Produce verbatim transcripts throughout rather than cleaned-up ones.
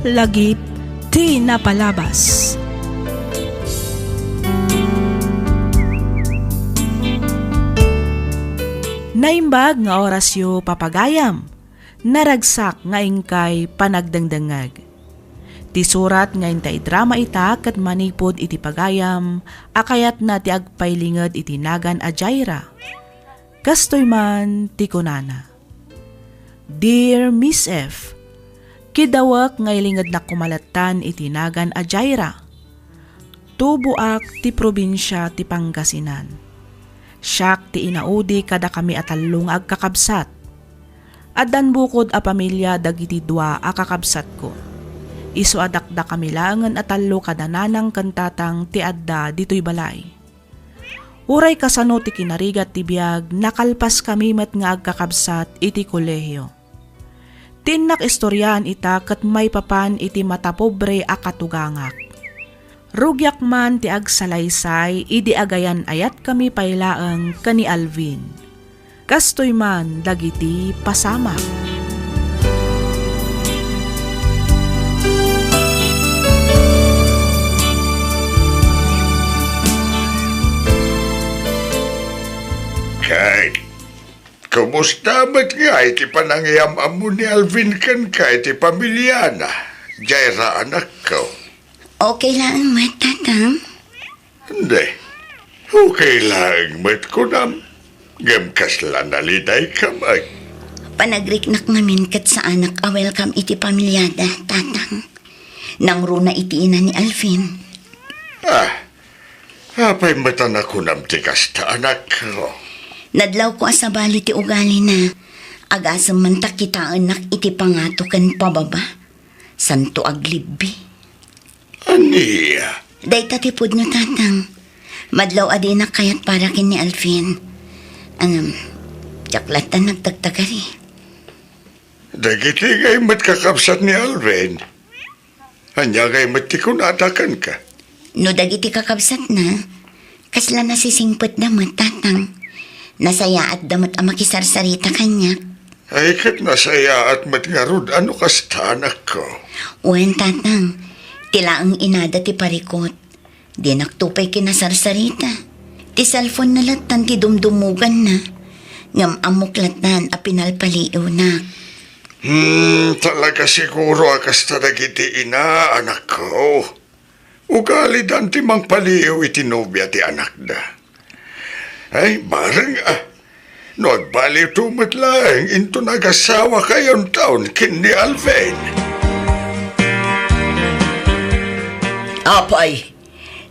Lagip ti napalabas. Naimbag nga orasyo, papagayam. Naragsak nga inkay panagdengdengngeg. Ti surat nga inta idrama ita ket manipud iti pagayam a kayatna ti agpailinged iti nagan a Jaira. Kastoy man ti kunana, "Dear Miss F, kidawek nga ilingednak koma lattan iti nagan a Jaira. Tuboak ti probinsia ti Pangasinan. Siak ti inaudi kadakami a tallo nga agkakabsat. Addan bukod a pamilia dagiti dua a kakabsatko. Isu a dakdakami laengen a tallo kada nanang ken tatang ti adda ditoy balay. Uray kasano ti kinarigat ti biag, nakalpaskami met nga agkakabsat iti kolehio. Ti innak istoriaan ita ket maipapan iti matapobre a katugangak. Rugiak man ti agsalaysay idi agayan-ayatkami pay laeng ken ni Alvin. Kastoy man dagiti pasamak." Ket kumusta met ngay ti panangiyam-ammo ni Alvin kenka iti pamiliana, Jaira, anakko? Okay laeng met, Tatang. Indi. Okay laeng met kunam. Ngem kasla nalidayka met. Panagriknak ngamin ket saanak a welcome iti pamiliada, Tatang. Nangruna iti ina ni Alvin. Ah, apay met a nakunam ti kasta, anakko? Nadlawko a sabali ti ugalina. Agasem man ta kitaennak iti pangato ken pababa. Santo aglibbi. Ania? Dayta ti pudno, Tatang. Madlaw a dinak kayat para ken ni Alvin. Ngem, diak lattan nagtagtagari. Dagiti ngay met kakabsat ni Alvin? Ania ngay met ti kunada kenka? No dagiti kakabsatna, kasla nasisingpetda met, Tatang. Nasayaatda met a makisarsarita kaniak. Ay, ket nasayaat met ngarud a no kasta, anakko. Wen, Tatang. Ti laeng inada ti parikot. Dinakto pay kinasarsarita. Ti cellphone-na lattan ti dumdumuganna. Ngem ammok lattan a pinalpaliiwnak. Hmm, talaga siguro a kasta dagiti ina, anakko. Ugalidan ti mangpaliiw iti nobia ti anakda. Ay, bareng, ah, no agbaliwto met laeng inton agasawakayonton ken ni Alvin. Apay,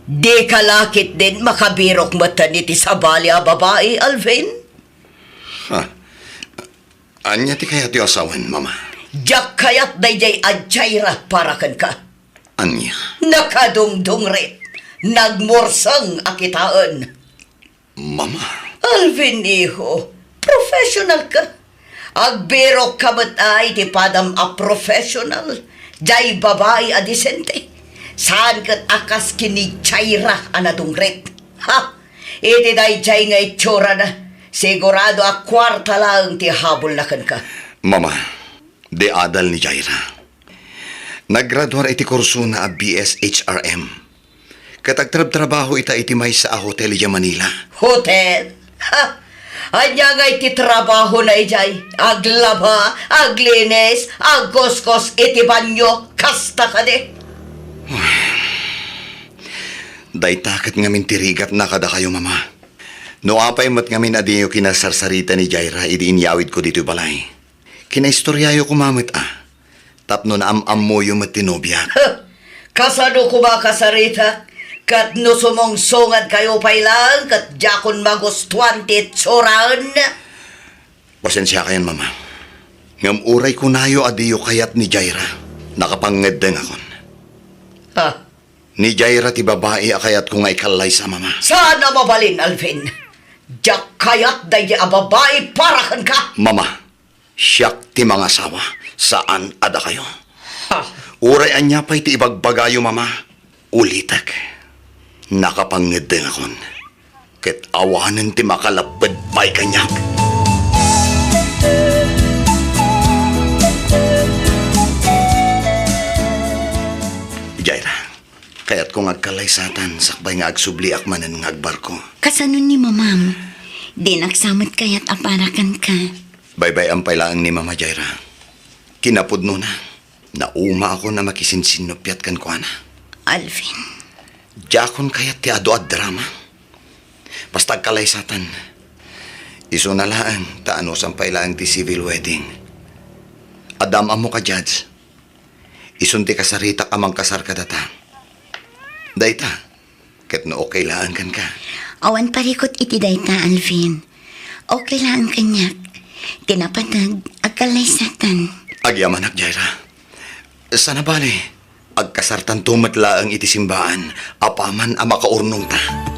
dika la ketdin makabirok metten iti sabali a babai, Alvin? Ha? Ania ti kayatyo a sawen, Mama? Diak kayat daydiay a Jaira para kenka. Ania? Nakadungdungrit, nagmurseng a kitaen. Mama. Alvin, iho, professional ka. Agbirok ka met ay ti padam a professional. Diay babai a disente. Saan ket a kas ken ni Jaira a nadungrit. Ha? Iti daydiay nga itsurana, sigurado a kuarta laeng ti habolna kenka. Mama, di adal ni Jaira. Naggraduar iti kursona a B S H R M. Ket agtrabtrabaho ita iti maysa a hotel idiay Manila. Hotel? Ha! Ania ngay ti trabahona idiay? Aglaba, aglinis, agkuskos iti banio, kasta kadi? Dayta ket ngamin ti rigatna kadakayo, Mama. No apay met ngamin a diyo kinasarsarita ni Jaira idi inyawidko ditoy balay, kinaistoriayo koma met a tapno naam-ammoyo met ti nobiak. Kasano koma kasarita? Ket no sumungsungad kayo pay laeng ket diakon magustuan ti itsurana. Pasensiakayon, Mama. Ngem uray kunayo a diyo kayat ni Jaira, nakapangngeddengakon. Ha? Ni Jaira ti babai a kayatko nga ikallaysa, Mama. Saan a mabalin, Alvin. Diak kayat daydi a babai para kenka. Mama, siak ti mangasawa, saan a dakayo. Ha? Uray ania pay ti ibagbagayo, Mama, ulitek. Nakapangngeddengakon. Ket awanen ti makalapped pay kaniak. Jaira, kayatko nga agkallaysatan sakbay nga agsubliak manen nga agbarko. Kasano ni Mamam? Dinak sa met kayat a para kenka. Baybay-am pay laeng ni Mama, Jaira. Kinapudnona, naumaakon a makisinsinnuppiat kenkuana. Alvin. Diakon kayat ti adu a drama. Basta agkallaysatan. Isuna laeng ta anusan pay laeng ti civil wedding. Adda am-ammo ka, Judge. Isun ti kasaritak a mangkasar kadata. Dayta, ket no okay laeng kenka. Awan parikut iti dayta, Alvin. Okay laeng kaniak. Ti napateg, agkallaysatan. Agyamanak, Jaira. Sana bale, agkasartanto met laeng iti simbaan apaman a makaurnongta.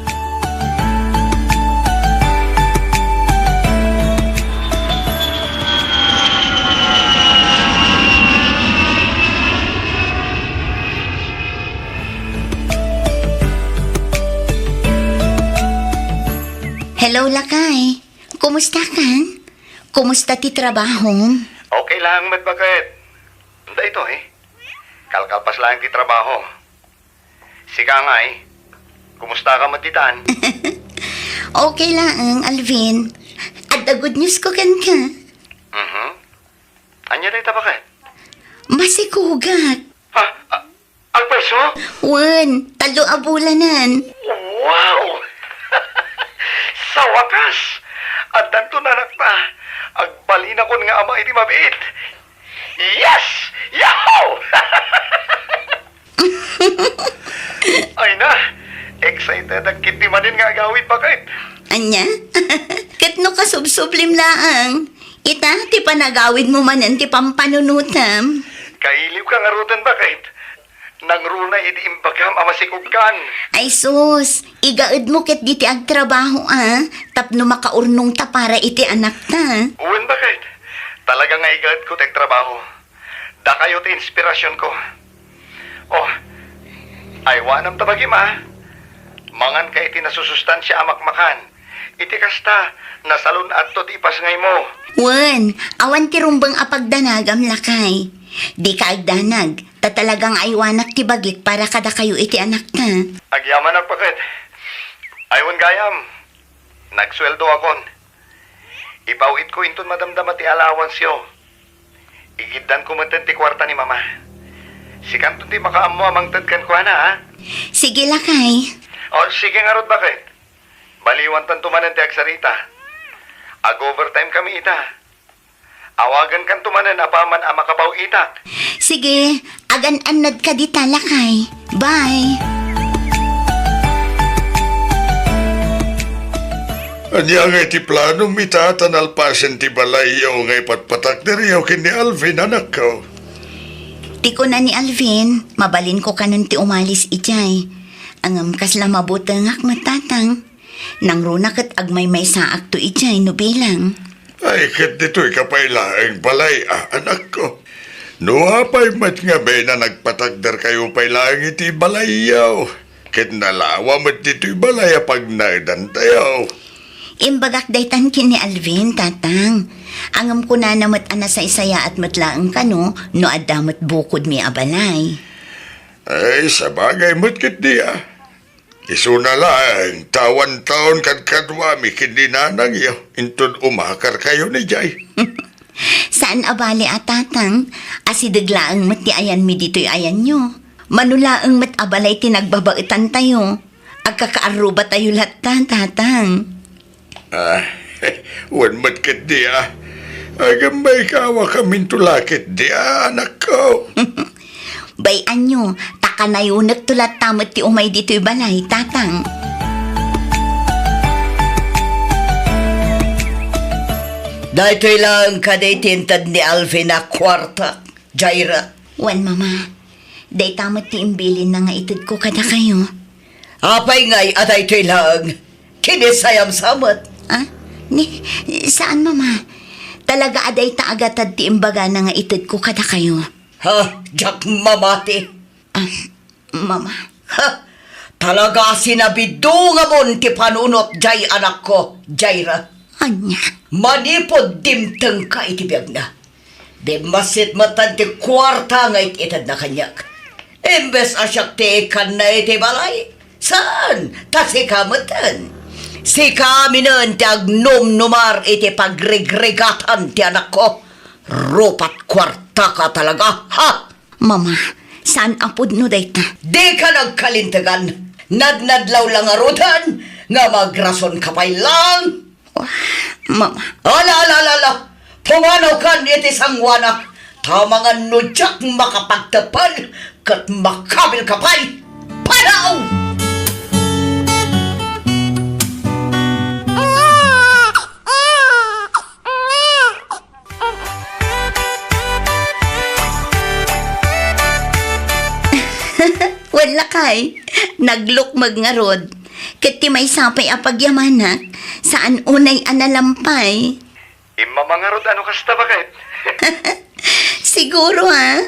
Hello, lakay. Kumusta kan? Kumusta ti trabahom? Okay lang met, baket. Daytoy, kalkalpas lang ti trabaho. Sika ngay, kumusta ka met ditan? Okay laeng, Alvin. Adda good news ko kenka. Mhm. Ania dayta, baket? Masikogak. Ha? A-, agpayso? Wen, tallo a bulanen. Wow! Sa wakas, addanton anakta. Agbalinakon nga ama iti mabiit. Yes! Yahoo! Ay na, excited ak iti manen nga agawid, baket. Ania? Ket no kasubsublim laeng, ita ti panagawidmo manen ti pampanunotam. Kailiwka ngaruden, baket. Nangruna idi imbagam a masikogkan. Ay sus, igaedmo ket diti agtrabaho a, tapno makaurnongta para iti anakta. Wen, baket. Talaga nga igaedko ti agtrabaho. Dakayo ti inspirasionko. Oh, aywanam ta bagim a. Manganka iti nasusustansia a makmakan. Iti kasta, nasalun-atto ti ipasngaymo. Wen, awan ti rumbeng a pagdanagam, lakay. Dika agdanag, ta talaga nga aywanak ti bagik para kadakayo iti anakta. Agyamanak, baket. Ay, wen gayam, nagsueldoakon. Ipaw-itko inton madamdama ti allowanceyo. Igiddanko metten ti kuarta ni Mama. Sikanto ti makaammo a mangted kenkuana, a? Sige, lakay. O, sige ngarud, baket. Baliwantanto manen ti agsarita. Ag-overtime kami ita. Awagankanto manen apaman a makapaw-itak. Sige, agan-annadka dita, lakay. Bye. Ania ngay ti planom ita ta nalpasen ti balayyo nga ipatpatakderyo ken ni Alvin, anakko? Ti kuna ni Alvin, mabalinko kanon ti umalis idiay. Ngem kasla mabutengak met, tatang. Nangruna ket agmaymaysaakto idiay no bilang. Ay, ket ditoyka pay laeng balay a, anakko. No apay met nga bena nagpatakderkayo pay laeng iti balayyo, ket nalawa met ditoy balay a pagnaedantayo. Imbagak daytan ken ni Alvin, tatang. Ngem kunana met a nasaysayaat met laeng kano no adda met bukodmi a balay. Ay, sabagay met ketdi a. Isuna laeng ta awan taon kadkaduami ken ni nanangyo inton umakarkayon idiay. Saan a bale a, tatang, asideg laeng met ti ayanmi ditoy ayanyo. Mano laeng met a balay ti nagbabaetantayo. Agkakaarrubatayo latta, tatang. Ah, wen met ketdi a. Agammaykawa kaminto la ketdi a, anakko. Bay-anyo, ta kanayonekto latta met ti umay ditoy balay, tatang. Daytoy laeng kadi ti inted ni Alvin a kuarta, Jaira. Wen, Mama. Dayta met ti imbilinna nga itedko kadakayo. Apay ngay a daytoy laeng? Kinisayam sa met. Ah? Ni, saan, Mama. Talaga a dayta a gatad ti imbagana nga itedko kadakayo. Ha? Diak mamati. Ah, Mama. Ha? Talaga a sinabidungamon ti panunot diay anakko, Jaira. Ania? Manipud dimtengka iti biagna. Bimmasit metten ti kuarta nga it-itedna kaniak. Imbes a siak ti ikkanna iti balay, saan, ta sika metten. Sika minen ti agnumnumar iti pagrigrigatan ti anakko. Rupat kuartaka talaga, ha? Mama, saan a pudno dayta. Dika nagkalintegan. Nadnadlaw la ngaruden nga magrasonka pay laeng. Wah, Mama. Ala, ala, ala, ala! Pumanawkan iti sangoanak, ta mangan no diak makapagteppel ket makabilka pay. Panaw! Wen lakay, naglukmeg ngarud. Ket ti maysa pay a pagyamanak, saan unay a nalampay. Immama ngarud a no kasta, baket? Siguro, ha?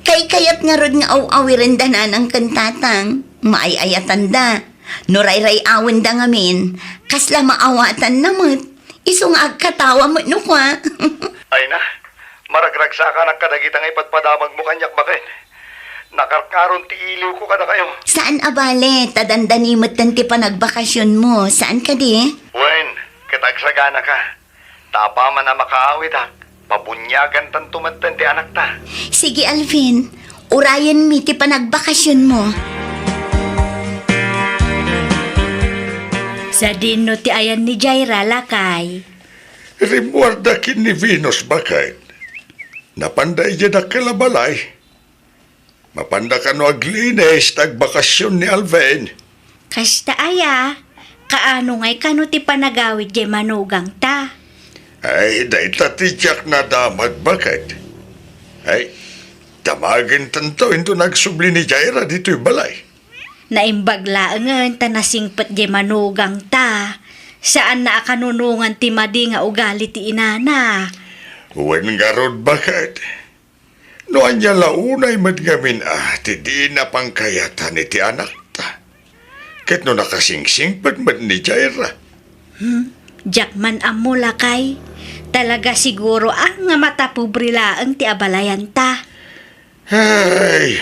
Kaykayat ngarud nga aw-awirenda nanang ken tatang. Maay-ayatanda. No rayray-awenda ngamin, kasla maawatanna met. Isu nga agkatawa met no kua. Ay na, maragragsakanak kadagita nga ipadpadamagmo kaniak, baket. Nakarkaron ti iliwko kadakayo. Saan a bale, ta dandani metten ti panagbakasionmo, saan kadi? Wen, ket agsaganaka. Ta apaman a makaawidak, pabuniagantanto metten ti anakta. Sige, Alvin, urayenmi ti panagbakasionmo. Sadino ti ayan ni Jaira, lakay? Rimmuarda ken ni Venus, baket. Napanda idiay dakkel a balay. Mapanda kano aglinis ta agbakasion ni Alvin. Kasta aya, kaano ngay kano ti panagawid diay manugangta? Ay, dayta ti diak nadamag, baket. Ay, damagentanto inton agsubli ni Jaira ditoy balay. Naimbag laengen ta nasingpet diay manugangta. Saanna a kanunongan ti madi nga ugali ti inana. Wen ngarud, baket. No ania la unay met ngamin a ti dina pangkayatan iti anakta. Ket no nakasingsingpet met ni Jaira. Hmm, diak man ammo, lakay. Talaga siguro a nga matapobre laeng ti abalayanta. Ay,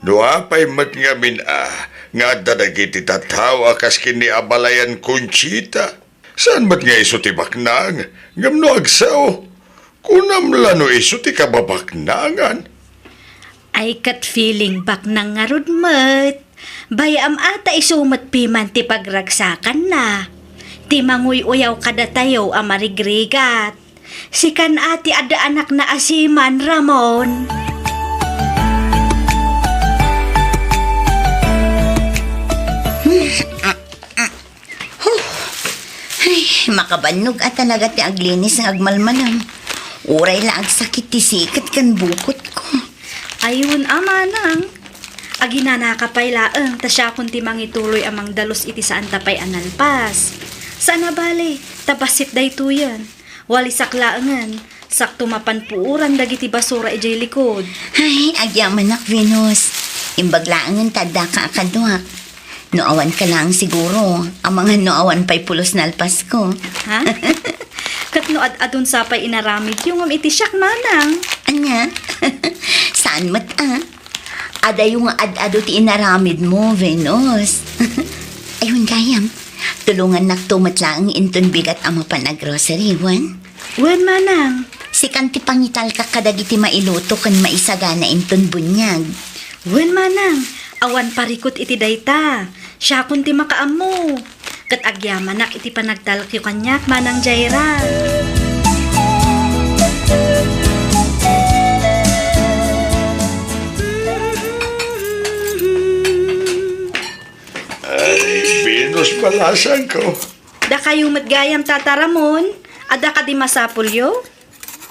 no apay met ngamin a nga adda dagiti tattao a kas ken ni abalayan Conchita. Saan met nga isu ti baknang, ngem no agsao, kunam la no isu ti kababaknangan. Ay, ket feeling baknang ngarud met. Bay-am a ta isu met piman ti pagragsakanna. Ti manguy-uyaw kadatayo a marigrigat. Sikan a ti adda anakna a siman, Ramon. Huh. Ay, makabannog a talaga ti aglinis nga agmalmalam. Uray la agsakit ti siket ken bukotko. Ay, wen a, manang. Aginanaka pay laeng ta siakon ti mangituloy a mangdalus iti saanta pay a nalpas. Saan a bale, ta bassit daytoyen. Walisak laengen, sakto mapan puoran dagiti basura idiay likod. Ay, agyamanak, Venus. Imbag laengen ta addaka a kaduak. No awanka laeng siguro, amangan no awan pay pulos nalpasko. Ha? Ket no ad-adun sa pay inaramidyo ngem iti siak, manang? Ania? Saan met a? Adayo nga ad-adu ti inaramidmo, Venus. Ayun gayam, tulongannakto met laeng inton bigat a mapan a grocery, wen? Wen, manang. Sikan ti pangitalka kadagiti mailuto ken maisagana inton buniag. Wen, manang. Awan parikut iti dayta. Siakon ti makaammo. Ket agyamanak iti panagtalekyo kaniak, Manang Jaira. Ay, Venus, balasangko. Dakayo met gayam, Tata Ramon. Adda kadi masapulyo?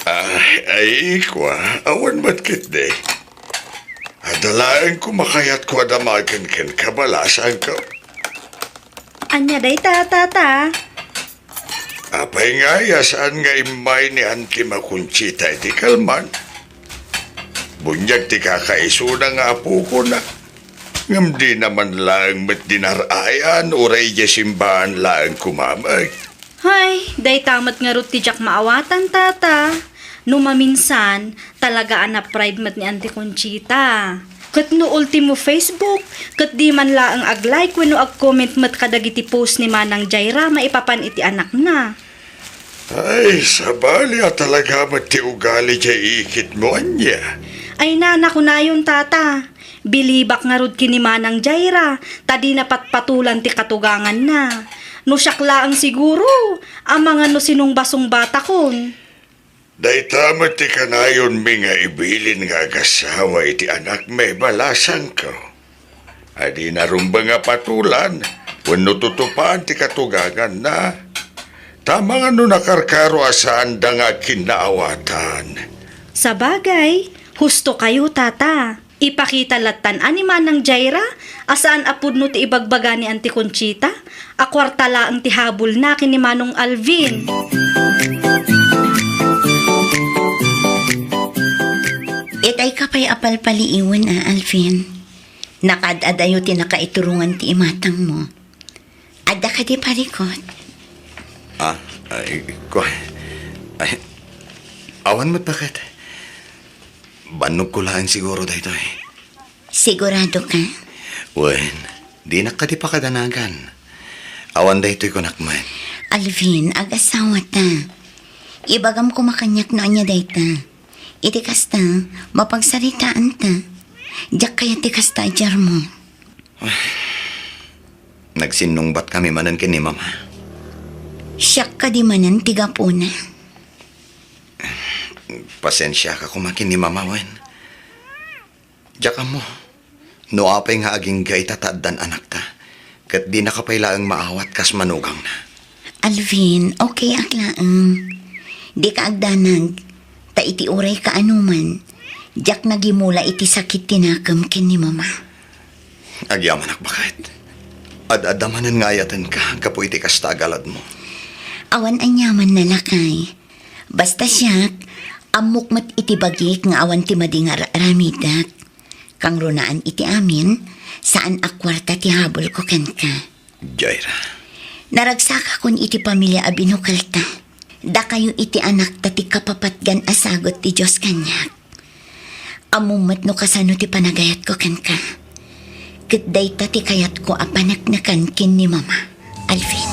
Ah, ay, kua, awan met ketdi. Adda laeng kumakayatko a damagen kenka, balasangko. Ania dayta, Tata? Apay ngay a saan nga immay ni Auntie Conchita iti kalman? Buniag ti kakaisuna nga apokona. Ngem dina man laeng met dinar-ayan, uray idiay simbaan laeng koma met. Hay, dayta met ngarud ti diak maawatan, Tata. No maminsan, talaga a na-pride met ni Auntie Conchita. Ket no ultimo Facebook, ket di man laeng ag-like wenno ag-comment met kadagiti post ni Manang Jaira maipapan iti anakna. Ay, sabali a talaga met ti ugali diay ikitmo, ania? Ay, nana, kunayon, tata. Bilibak ngarud ken ni Manang Jaira, ta dina patpatulan ti katuganganna. No siak laeng siguro, amangan no sinungbasungbatakon. Dayta met ti kanayonmi nga ibilin nga agasawa iti anakmi, balasangko. A dina rumbeng a patulan wenno tutupaan ti katuganganna. Ta amangan no nakarkaro a saanda nga agkinnaawatan. Sabagay, husto kayo, tata. Ipakita lattan a ni Manang Jaira a saan a pudno ti ibagbaga ni Auntie Conchita a kuarta laeng ti habulna ken ni Manong Alvin. Itay ka pay a palpaliiwen a, Alvin. Nakaad-adayo ti nakaiturongan ti imatangmo. Adda kadi parikut? Ah, ay, kua-, ay, awan met, baket. Bannogko laeng siguro daytoy. Sigurado ka? Wen, dinak kadi pakadanagan. Awan daytoy kunak met. Alvin, agasawata. Ibagam koma kaniak no ania dayta. Iti kasta, mapagsaritaanta. Diak kayat ti kasta a diarmo. Nagsinnungbat kami manen ken ni Mama. Siak kadi manen ti gapuna? Pasensiaka koma ken ni Mama, wen. Diak ammo no apay nga agingga ita ta addan anakta, ket dinaka pay laeng maawat kas manugangna. Alvin, okay ak laeng. Dika agdanag, ta iti uray kaanuman, diak nagimula iti sakit ti nakem ken ni Mama. Agyamanak, baket. Ad-adda manen nga ayatenka gapu iti kasta a galadmo. Awan aniamanna, lakay. Basta siak, ammok met iti bagik nga awan ti madi nga ar-aramidek. Kangrunaan iti amin, saan a kuarta ti habulko kenka. Jaira. Naragsakakon iti pamilia a binukelta. Dakayo iti anakta ti kapapatgan a sagut ti Dios kaniak. Ammom met no kasano ti panagayatko kenka. Ket dayta ti kayatko a paneknekan ken ni Mama. Alvin.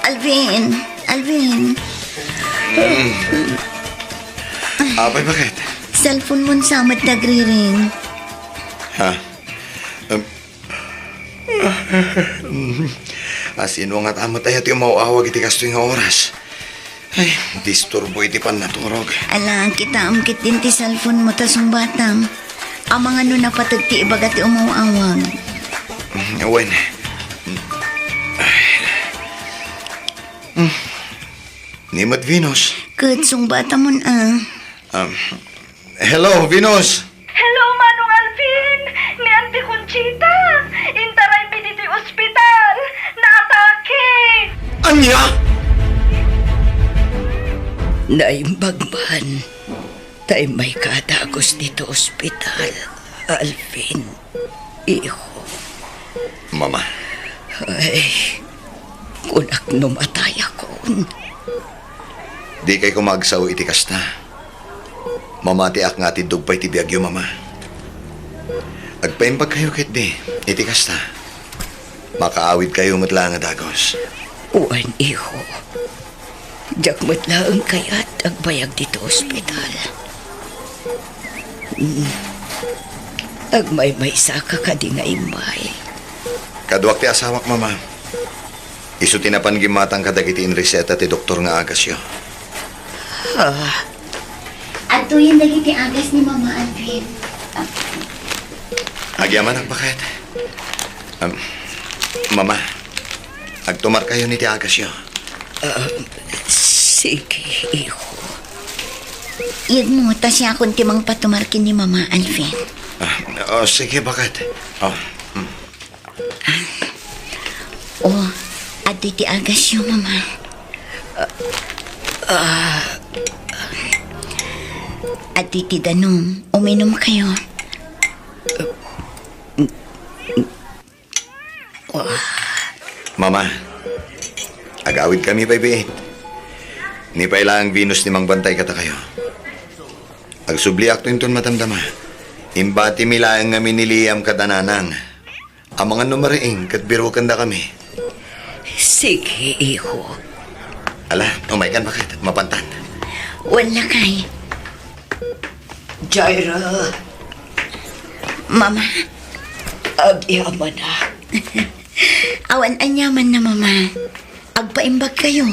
Alvin, Alvin. Apay, baket? Cellphone mon sa met nagriring. Ha? Um, a, sino nga tamat aya ti umaw-awag iti kastoy nga oras? Ay, disturbo iti pannaturog. Ala, kitaem ketdin ti cellphone mo ta sungbatam. Amangan no napateg ti ibaga ti umaw-awag. Wen. Ay. Hmm. Ni met Venus. Ket sungbatamon a. Um, hello, Venus. Hello, Manong Alvin! Ni Auntie Conchita! Intaraymi ditoy ospital! Naatake! Ania? Naimbag man ta immayka a dagus ditoy ospital, Alvin, iho. Mama. Ay, kunak no matayakon. Dikay koma agsao iti kasta. Mamatiak nga atiddog pay ti biagyo, Mama. Agpaimbagkayo ketdi iti kasta. Makaawidkayo met laeng a dagus. Wen, iho. Diak met laeng kayat agbayag ditoy ospital. Mm. Agmaymaysaka kadi nga immay? Kaduak ti asawak, Mama. Isu ti napan gimmatang kadagiti inreseta ti doktor nga agasyo. Ah. Adtoyen dagiti agas ni Mama Alvin. Agyamanak, baket. Um, Mama, agtumarkayon iti agasyo. Ah, sige, iho. Yegmo, ta siakon ti mangpatumar ken ni Mama Alvin. Ah, oh, sige, baket. Oh, hmm. Oh, adtoy ti agasyo, Mama. Ah, ah. Adtoy ti danum, uminumkayo. Mama, agawidkami pay biit. Ni pay laeng Venus ti mangbantay kadakayo. Agsubliakto inton madamdama. Imbatimi laeng ngamin ni Liam kada nanang. Amangan no mariing ket birukendakami. Sige, iho. Ala, umaykan, baket. Mapantan. Wen, lakay. Jaira. Mama. Agyamanak. Awan aniamanna, Mama. Agpaimbagkayo.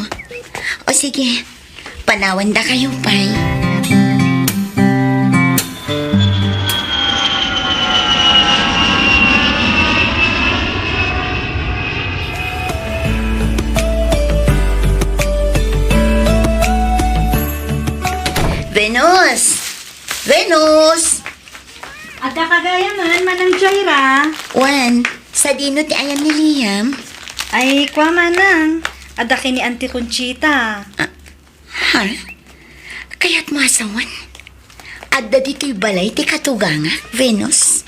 O sige, panawandakayo pay. Venus! Venus! Adda ka gayam, Manang Jaira? Wen, sadino ti ayan ni Liam? Ay, kua, Manang. Adda ken ni Auntie Conchita. Ah, ha? Kayatmo a sawen? Adda ditoy balay ti katugangak, Venus?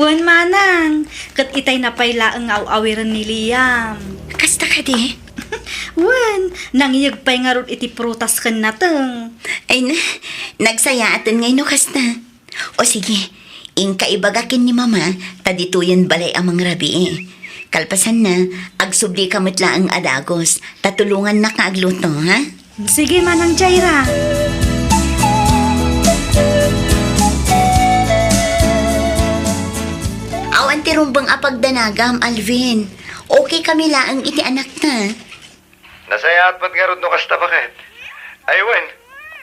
Wen, Manang. Ket itay na pay laeng nga aw-awiren ni Liam. Kasta kadi? Wen, nangiyeg pay ngarud iti prutas ken nateng. Ay na, nagsayaaten ngay no kasta. O sige, inka ibaga ken ni Mama, ta ditoyen balay a mangrabii. Kalpasanna, agsubli ka met laeng a dagus, ta tulongannak nga agluto, ha? Sige, Manang Jaira. Awan ti rumbeng a pagdanagam, Alvin. Okay kami laeng iti anakta. Nasayaat met ngarud no kasta, baket. Ay wen,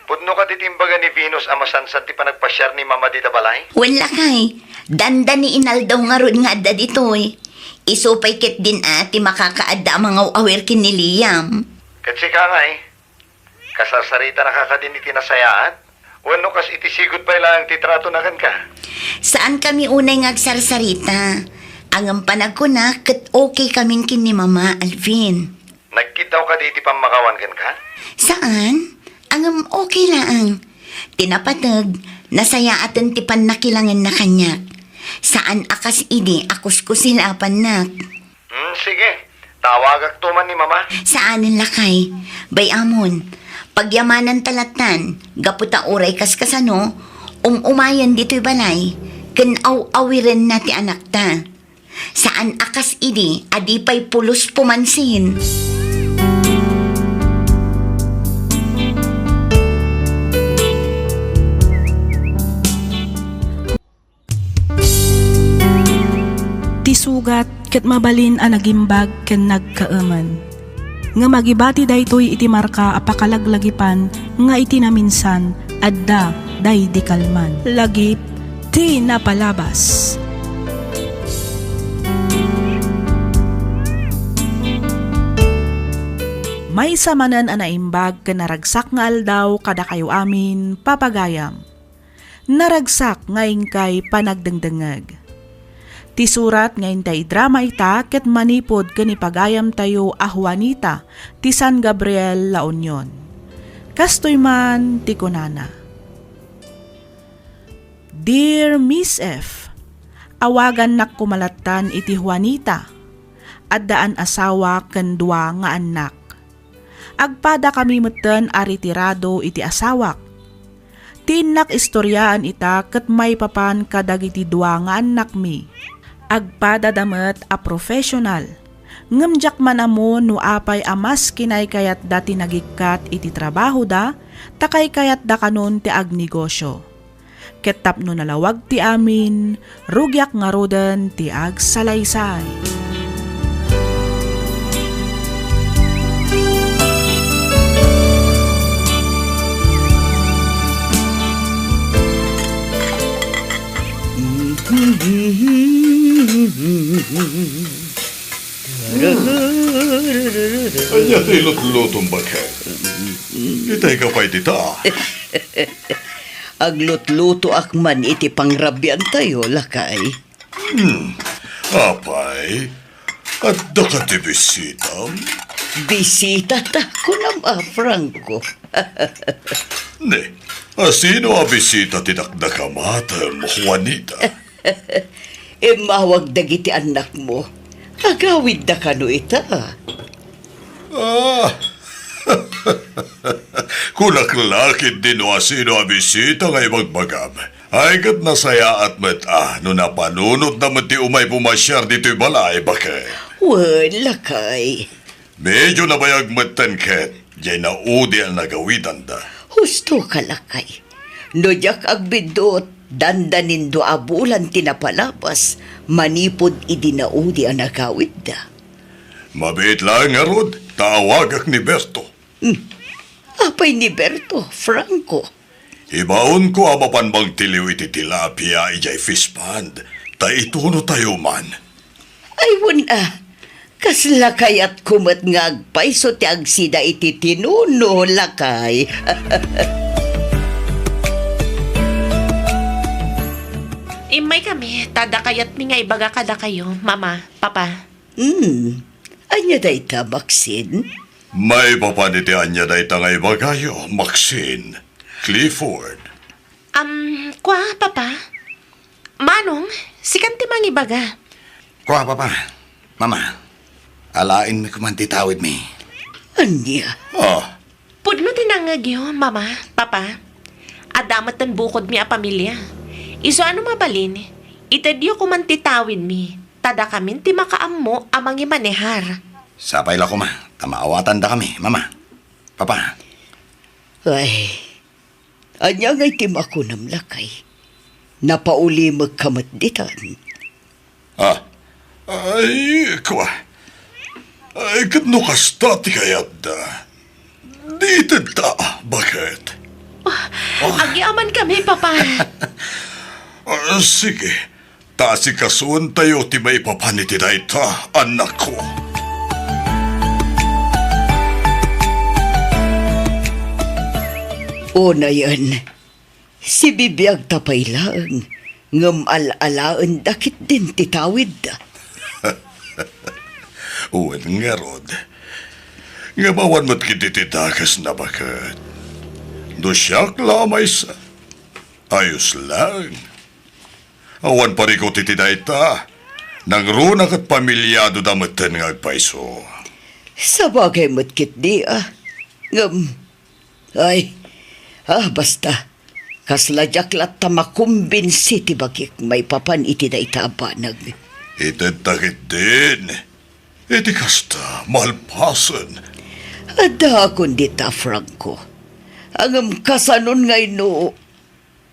pudno kadi ti imbaga ni Venus a masansan ti panagpasiar ni Mama dita balay? Wen lakay, dandani inaldaw ngarud nga adda ditoy. Isu pay ketdin a ti makakaadda a mangaw-awir ken ni Liam. Ket sika ngay, kasarsaritanaka kadin iti nasayaat? Wenno kas iti sigud pay laeng ti tratona kenka? Saan kami unay nga agsarsarita. Ngem panagkuna ket okay kamin ken ni Mama, Alvin. Nagkiddaw kadi iti pammakawan kenka? Saan? Ngem okay laeng. Ti napateg, nasayaaten ti pannakilangenna kaniak. Saan a kas idi a kuskusilapannak. Hmm, sige. Tawagakto man ni Mama. Saanen lakay. Bay-amon. Pagyamananta lattan, gapu ta uray kaskasano, um-umayen ditoy balay, ken aw-awirenna ti anakta. Saan a kas idi a di pay pulos pumansin. Ti sugat ket mabalin a nagimbag ken nagkaemen. Ngem agibati daytoy iti marka a pakalaglagipan nga iti naminsan, adda daydi kalman. Lagip ti napalabas. Maysa manen a naimbag ken naragsak nga aldaw kadakayo amin, papagayam. Naragsak nga inkay panagdengdengngeg. Ti surat nga intay idrama ita ket manipud ken ni pagayamtayo a Juanita ti San Gabriel, La Union. Kastoy man ti kunana, Dear Miss F, awagannak koma lattan iti Juanita. Addaan asawa ken dua nga annak. Agpadakami metten a retirado iti asawak. Ti innak istoriaan ita ket maipapan kadagiti dua nga annakmi. Agpadada met a professional. Ngem diak man ammo no apay a mas kinaykayatda ti nagikkat iti trabahoda, ta kaykayatda kanon ti agnegosio. Ket tapno nalawag ti amin, rugiak ngaruden ti agsalaysay. Ania ti lutlutom, baket? Itay ka pay dita. Aglutlutoak man iti pangrabiantayo, lakay. Hmm. Apay, adda ka ti bisitam? Bisita ta, kunam a, Franco. Ne, A, sino a bisita ti dakdakamatem, Juanita? Immawag dagiti annakmo. Agawidda kano ita. Ah, kunak la ketdi no asino a bisita nga ibagbagam. Ay, ket nasayaat met a no napanunotda met ti umay pumasiar ditoy balay, baket. Wen, lakay. Medyo nabayag metten ket, diay naudi a nagawidanda. Husto ka, lakay. No diak agbiddut, dandanin dua a bulan ti napalabas manipud idi naudi a nagawidda. Mabiit laeng ngarud, ta awagak ni Berto. Hmm. Apay ni Berto, Franco? Ibaonko a mapan mangtiliw iti tilapia idiay fish pond, ta itunotayo man. Ay, wen a. Kasla kayatko met nga agpayso ti agsida iti tinuno, lakay. Immaykami, ta adda kayatmi nga ibaga kadakayo, Mama, Papa. Hmm. Ania dayta, Maxine? Maipapan iti ania dayta nga ibagayo, Maxine. Clifford. Am, kua, Papa? Manong, sikan ti mangibaga. Kua, Papa. Mama, alaenmi koman ti tawidmi. Ania? Ah. Pudno ti nangngegyo, Mama, Papa. Adda metten bukodmi a pamilia. Isu a no mabalin, itedyo koman ti tawidmi, ta dakamin ti makaammo a mangimanehar. Sapay la koma, ta maawatandakami, Mama. Papa. Ay, ania ngay ti makunam, lakay? Napaulimekka met ditan. Ah, ay, kua. Ay, ket no kasta ti kayatda, di itedta, baket? Ah, agyamankami, Papa. Ah, sige, ta asikasuentayo ti maipapan iti dayta, annakko. Unayen, sibibiagta pay laeng, ngem al-alaenda ketdin ti tawidda. Wen ngarud, ngem awan met ketdi ti dakesna, baket. No siak la a maysa, ayos laeng. Awan parikut iti dayta. Nangruna ket pamiliadoda metten nga agpayso. Sabagay met ketdi a. Ngem, ay, ah, basta. Kasla diak latta makumbinsi ti bagik maipapan iti dayta a banag. Itedta ketdin. Iti kasta, malpasen. Addaakon dita, Franco. Ngem kasanon ngay no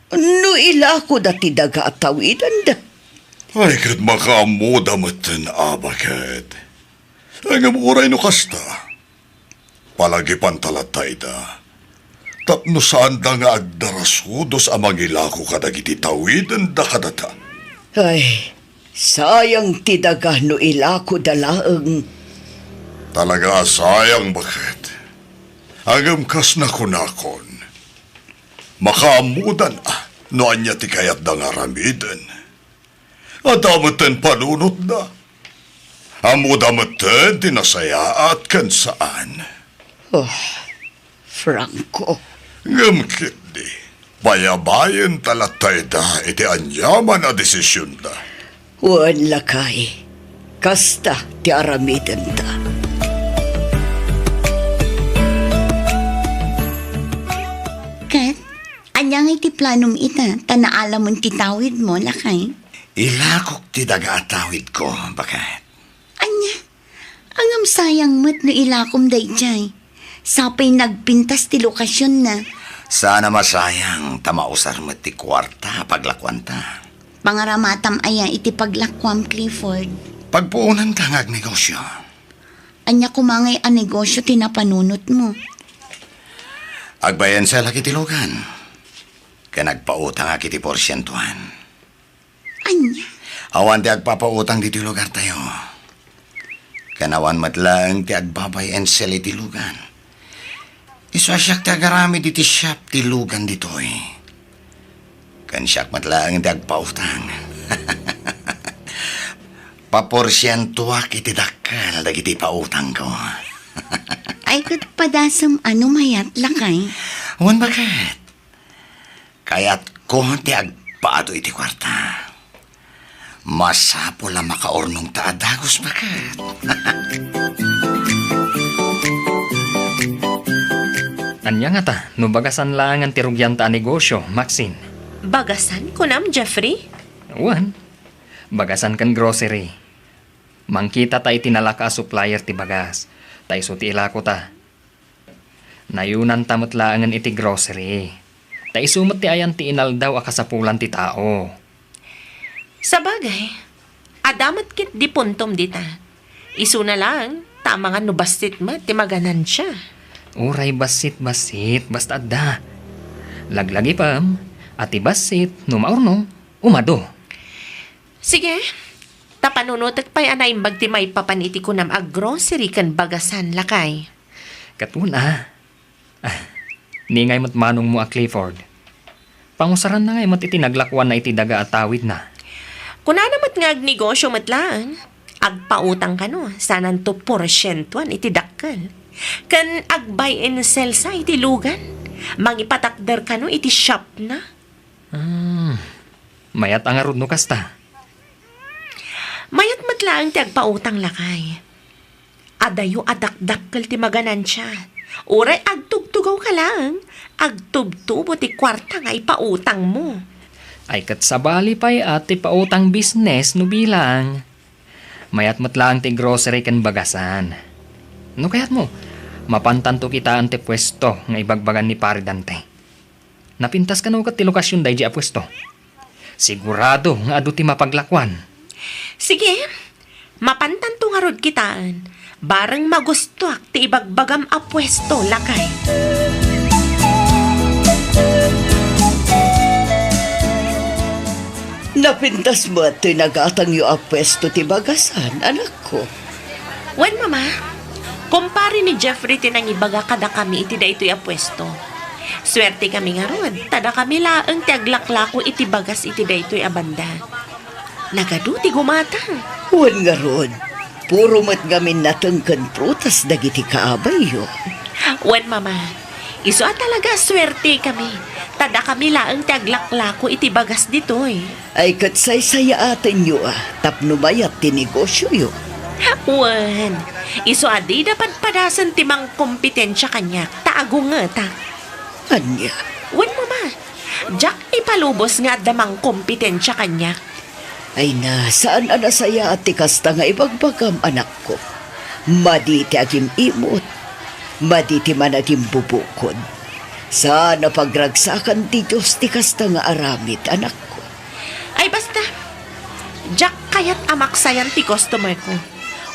No ilakoda ti daga a tawidenda? Ay, ket makaammoda metten a, baket. Ngem uray no kasta, palagipanta latta ida. Tapno saanda nga agdarasudos a mangilako kadagiti tawidenda kadata. Ay, sayang ti daga no ilakoda laeng. Talaga a sayang, baket. Ngem kas nakunakon, makaammodan a no ania ti kayatda nga aramiden. Adda metten panunotda. Ammoda metten ti nasayaat ken saan. Oh, Franco. Ngem ketdi, bayabayenta latta ida iti aniaman a desisionda. Wen, lakay. Kasta ti aramidenta. Ket, ania ngay ti planom ita, ta naalamen ti tawidmo, lakay? Ilakok ti daga a tawidko, baket. Ania? Ngem sayang met no ilakom daydiay. Sapay nagpintas ti lokasionna. Saan a masayang, ta mausar met ti kuarta a paglakuanta. Pangaramatam aya iti paglakuam, Clifford? Pagpuonanta nga agnegosio. Ania koma ngay a negosio ti napanunotmo? Agbuy and sell-ak iti lugan. Ken agpautangak iti porsientuan. Ania? Awan ti agpapautang ditoy lugartayo. Ken awan met laeng ti agba-buy and sell iti lugan. Isu a siak ti agaramid iti shop ti lugan ditoy. Ken siak met laeng ti agpautang. Paporsientuak iti dakkel dagiti pautangko. Ay, ket padasem a no mayat, lakay? Wen, baket. Kayatko ti agpado iti kuarta. Masapul a makaurnongta a dagus, baket. Ania ngata no bagasan laengen ti rugianta a negosio, Maxine? Bagasan, kunam, Jeffrey? Wen, bagasan ken grocery. Mangkitata iti nalaka a supplier ti bagas, ta isu ti ilakota. Nayonanta met laengen iti grocery. Ta isu met ti ayan ti inaldaw a kasapulan ti tao. Sabagay, adda met ketdi puntom dita. Isuna laeng, ta amangan no bassit met ti maganansia. Uray bassit-bassit, basta adda. Laglagipem a ti bassit, no maurnong, umadu. Sige, ta panunotek pay a naimbag ti maipapan iti kunam a grocery ken bagasan, lakay. Ket wen a. Ah, ningay met manongmo a Clifford. Pangusaranna ngay met iti naglakuanna iti daga a tawidna. Kunana met nga agnegosio met laeng. Agpautang kano, sananto porsientuan iti dakkel. Ken ag-buy and sell sa iti lugan. Mangipatakder kano iti shopna. Ah, mayat a ngarud no kasta. Mayat met laeng ti agpautang, lakay. Adayo a dakdakkel ti maganansia. Uray agtugtugaw ka laeng, agtubtubo ti kuarta nga ipautangmo. Ay, ket sabali pay a ti pautang business no bilang. Mayat met laeng ti grocery ken bagasan. No kayatmo, mapantanto kitaen ti puesto nga ibagbagan ni Pare Dante. Napintas kano ket ti lokasion daydi a puesto. Sigurado nga adu ti mapaglakuan. Sige, mapantanto ngarud kitaen. Bareng magustuak ti ibagbagam a puesto, lakay. Napintas met ti nagatangyo a puesto ti bagasan, anakko. Wen, Mama. Kumpare ni Jeffrey ti nangibaga kadakami iti daytoy a puesto. Suertekami ngarud, ta dakami laeng ti aglaklako iti bagas iti daytoy a banda. Nagadu ti gumata. Wen ngarud, puro met ngamin nateng ken prutas dagiti kaabayyo. Wen, Mama. Isu a talaga a suertekami, ta dakami laeng ti aglaklako iti bagas ditoy. Ay ket saysayaatenyo a tapno mayat ti negosioyo. Wen, isu a dida padpadasen ti mangkompetensia kaniak ta agungetak. Ania? Wen, Mama, diak ipalubos nga adda mangkompetensia kaniak. Ay na, saan a nasayaat ti kasta nga ibagbagam, anakko. Madi ti agim-imot, madi ti managimbubukod. Saan a pagragsakan ti Dios ti kasta nga aramid, anakko. Ay, basta, diak kayat a maksayan ti customer ko.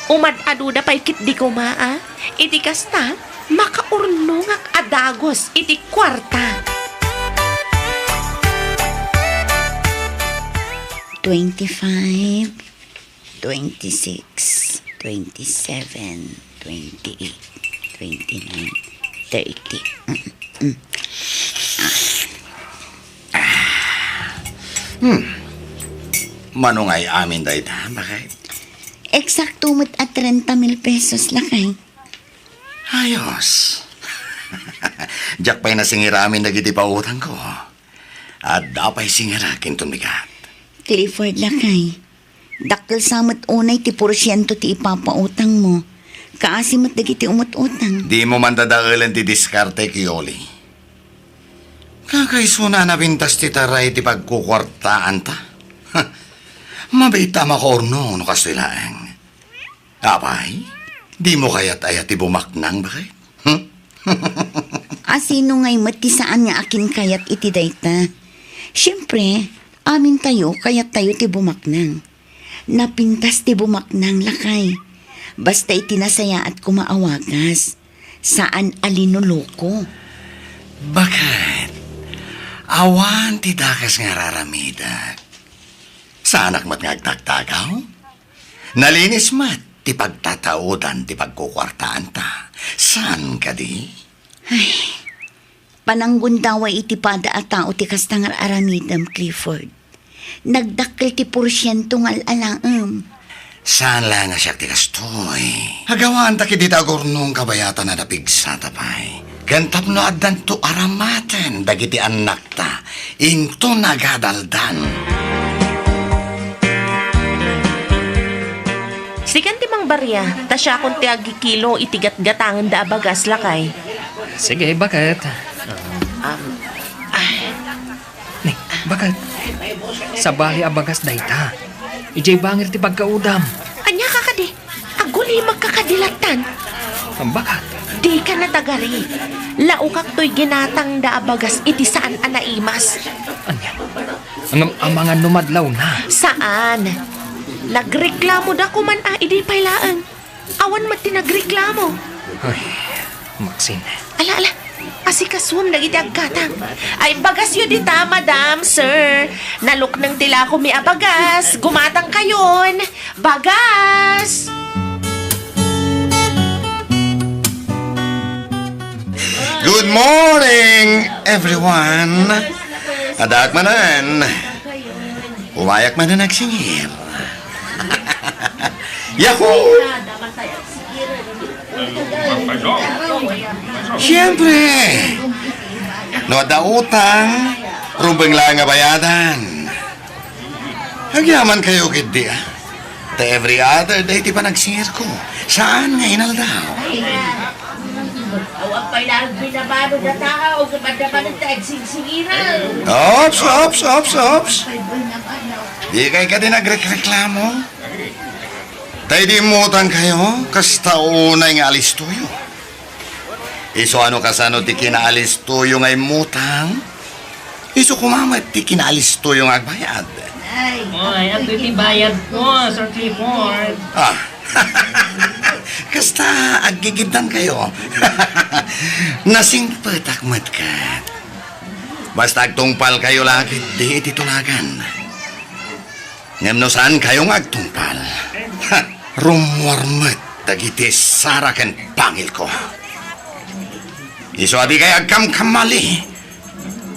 Umad-aduda pay ketdi koma, a? Iti kasta, makaurnongak a dagus iti kuarta. Twenty-five, twenty-six, twenty-seven, twenty-eight, twenty-nine, thirty. Mm, mm. Ah. Hmm. Mano ngay amin dayta, baket? Eksakto met a trenta mil pesos, lakay. Ayos. Diak pay nasingir amin dagiti pautangko. Adda pay singirek inton bigat. Clifford, lakay. Dakkel sa met unay ti porsiento ti ipapautangmo. Kaasi met dagiti umut-utang. Dimo man dadaelen ti diskartek, Yoli. Kakaisuna a napintas ti taray ti pagkukuartaanta. Mabiit a makaurnong no kastoy laeng. Apay, dimo kayat aya ti bumaknang, baket? Hmm? Asino ngay met ti saan nga akinkayat iti dayta? Siempre, amintayo, kayattayo ti bumaknang. Napintas ti bumaknang, lakay. Basta iti nasayaat koma a wagas. Saan a linoloko. Baket? Awan ti dakes nga ar-aramidek. Saanak met nga agtagtagaw? Nalinis met ti pagtataudan ti pagkukuartaanta. Saan kadi? Ay, pananggundaway iti pada a tao ti kasta nga ar-aramidem, Clifford. Nagdakkel ti porsiento nga al-alaem. Saan laeng a siak ti kastoy. Agawaanta ketdi ta agurnong kabayatan a napigsata pay. Ngem tapno addanto aramaten dagiti annakta, inton agadaldan. Sikan ti mangbaria, ta siakon ti agkikilo iti gatgatangenda a bagas, lakay. Sige, baket? Um, ah. Ni, baket? Sabali a bagas dayta. Idiay bangir ti pagkaudam. Ania ka kadi? Agulimagka kadi lattan? Baket? Dika natagari. Laukak toy ginatangda a bagas iti saan a naimas. Ania? Ngem amangan no madlawna? Saan. Nagreklamoda koman a idi pay laeng. Awan met ti nagreklamo. Ay, Maxine. Ala, ala. Asikasuem dagiti aggatang. Ay, bagasyo dita, madam, sir. Nalukneng ti lakomi a bagas. Gumatang kayon. Bagas! Good morning, everyone. Addaak manen. Umayak manen agsingir. Yahoo! Siyempre, no adda utang, rumbeng laeng a bayadan. Agyamankayo ketdi, a? Ta every other day ti panagsingirko. Saan nga inaldaw? Awan pay laeng binabano da tao, kumanda pa nagtaagsinsingiran. Ops, ops, ops, ops. Dikay kadi nagrekreklamo? Ta idi immutangkayo, kasta unay nga alistoyo. Isu a no kasano ti kinaalistoyo nga immutang, isu koma met ti kinaalistoyo nga agbayad. Ay, adtoy ti bayadko, Sir Clifford. Ah. Kasta, aggigiddankayo. Nasingpetak met ket. Basta agtungpalkayo la ketdi iti tulagan. Ngem no saankayo nga agtungpal, ha, rummuar met dagiti sara ken pangilko. Isu a dikay agkamkamali,